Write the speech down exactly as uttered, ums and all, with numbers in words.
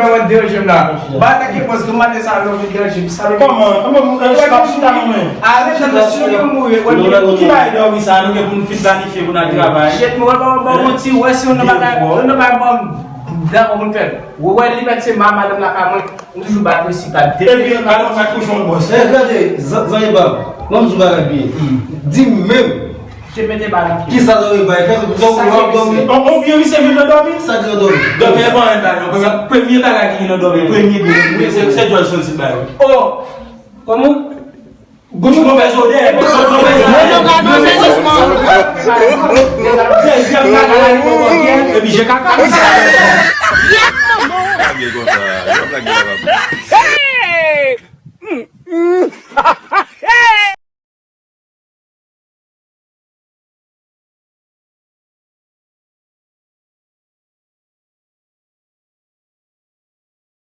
fè mwen deranje m la. Ba atake pòz, grann maten sa yo vin deranje m. Sa vle di. Kòman? Kòman? Mwen, mwen, mwen, mwen, mwen, mwen. Arete nan si yo mouri. Pou ki bagay dòmi sa, nou gen pou n fin planifye pou n al travay. Shit, mwen, mwen, mwen, mwen, ti, wè si yon nan bagay, yon nan bagay, bon, dakò pou n fè. Wè, wè, li mèt se ma-, madanm lakay mwen. M toujou bay prensip la. Epi, alò, sa kouchon bòs. Eh, gade, zan-, zanmi pa m, ban m di w bagay byen. Di m menm. Te mete bal nan pye. Kisa zanmi bay? Kisa zanmi bay? Donk, w ap dòmi. On, on vye misye vin nan dòmi? Sa di nan dòmi? Dòmi e pa anyen la, non. Premye, premye bagay ki vin nan dòmi, premye de, premye, se, se djòl soti bay. Oh! Kòman? Gouch move odè. Move odè. Dezyèm kaka la, li poko byen, epi je kaka. Lage konsa, lage konsa.